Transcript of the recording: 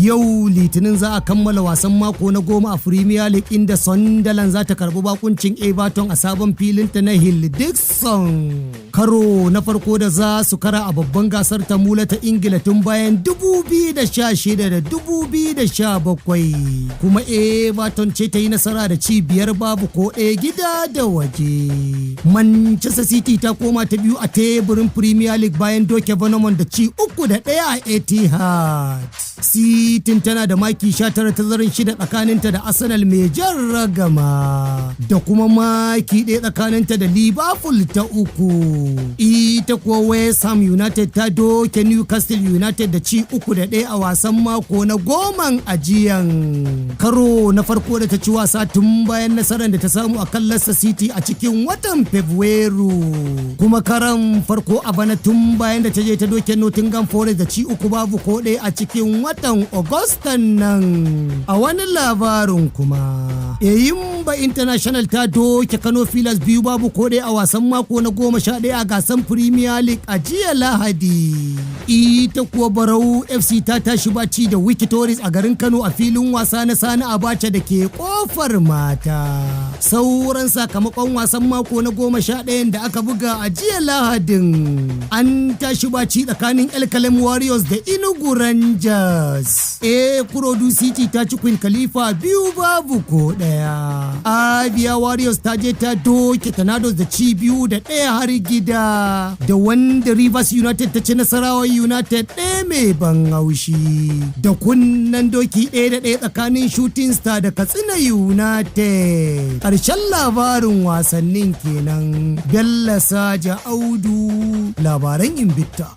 Yau Litinin za a kammala wasan mako na 10 a Premier League, inda Sunderland za ta karbi bakuncin Everton a sabon filinta na Hill Dickinson. Karo na farko da za su kara a babban gasar ta mula ta Ingila tun bayan 2016 da 2017. Kuma Everton ce ta yi nasara da ci 5-0 gida da waje. Manchester City ta koma ta biyu a teburin Premier League bayan doke Bournemouth da ci 3-1 a Etihad. City tana da maki 19, tazarin shida tsakaninta da Arsenal mai jan ragama, da kuma maki 1 tsakaninta da Liverpool ta uku. Ita kuwa West Ham United ta doke Newcastle United da ci 3-1 a wasan mako na goman ajiyan. Karo na farko da ta ci wasa tun bayan nasarar da ta samu a kan Leicester City a cikin watan Fabrairu. Kuma karan farko a bana tun bayan da ta je ta doke Nottingham Forest da ci 3-0 a cikin watan Agustan nan. A wani labarin kuma, Eyimba International ta doke Kano Pillars 2-0 a wasan mako na 11 a gasar Premier League a jiya Lahadi. Ita kuwa Barau FC ta tashi baci da Wikki Tourists a garin Kano a filin wasa na Sani Abacha da ke Kofar Mata. Sauran sakamakon wasan mako na 11n da aka buga a jiya Lahadin: an tashi baci tsakanin El Kalem Warriors da Enugu Rangers. Ikorodu City ta ci Queen Khalifa 2-1. Abia Warriors ta je ta doke Tornadoes da ci 2-1 har gida. Da wanda Rivers United ta ci Nasarawa United 1 mai ban haushi. Da kunnen doki 1-1 tsakanin Shooting Star da Katsina United. Ƙarshen labarin wasannin kenan. Bello Saja Audu, labaran Invicta.